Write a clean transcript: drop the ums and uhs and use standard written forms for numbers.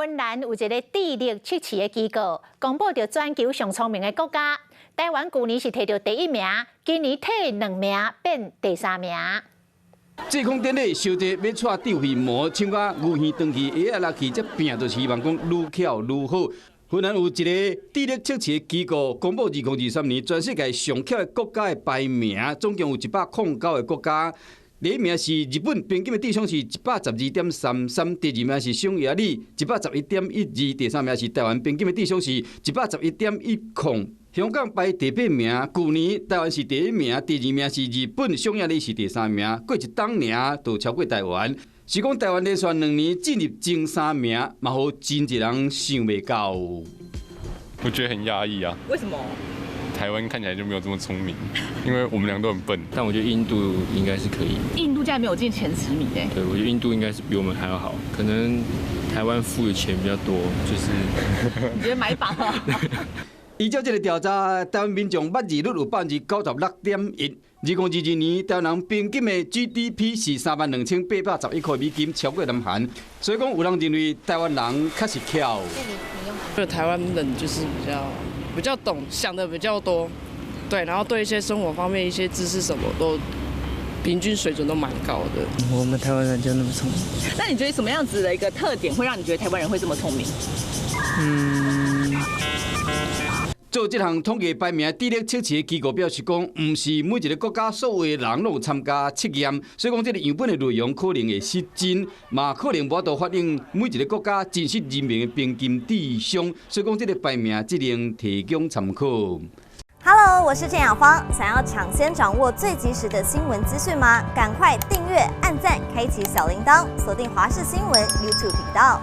芬蘭有一个智力測試的機構，公布著全球上聰明的國家。台灣舊年是提著第一名，今年退兩名變第三名。祭孔典禮燒這欲帶智慧魔，像甲牛耳斷去，鞋仔落去，這拚就是希望講愈巧愈好。芬蘭有一个智力測試機構公布，2023年全世界上巧的國家的排名，總共有109個國家。第一名是日本，平均的智商是112.33；第二名是匈牙利，111.12；第三名是台灣，平均的智商是111.10。香港排第八名，舊年台灣是第一名，第二名是日本，匈牙利是第三名，過一冬爾就超過台灣。是講台灣連續2年進入前三名，嘛予真濟人想袂到。我覺得很壓抑啊。為什麼？台灣看起來就沒有這麼聰明，因為我們倆都很笨。但我覺得印度應該是可以。印度竟然沒有進前10名誒。對，我覺得印度應該是比我們還要好，可能台灣付的錢比較多，就是。你覺得買房啊？依照這个調查，台灣民眾捌字率有99.61%。2022年，台灣人平均的 GDP 是32,811塊美金，超過南韓。所以講，有人認為台灣人確實巧。就台灣人就是比較懂，想的比較多，對，然後對一些生活方面一些知識什麼都平均水準都蠻高的。我們台灣人就那麼聰明。那你覺得什麼樣子的一個特點會讓你覺得台灣人會這麼聰明？嗯。做這項統計排名智力測試的機構表示講，毋是每一个國家所有的人攏有參加測驗，所以講這个樣本的內容可能會失真，嘛可能無法度反映每一个國家真實人民的平均智商，所以講這个排名只能提供參考。 Hello，我是鄭雅芳，想要搶先掌握最及時的新聞資訊嗎？趕快訂閱、按讚、開啟小鈴鐺，鎖定華視新聞 YouTube 頻道。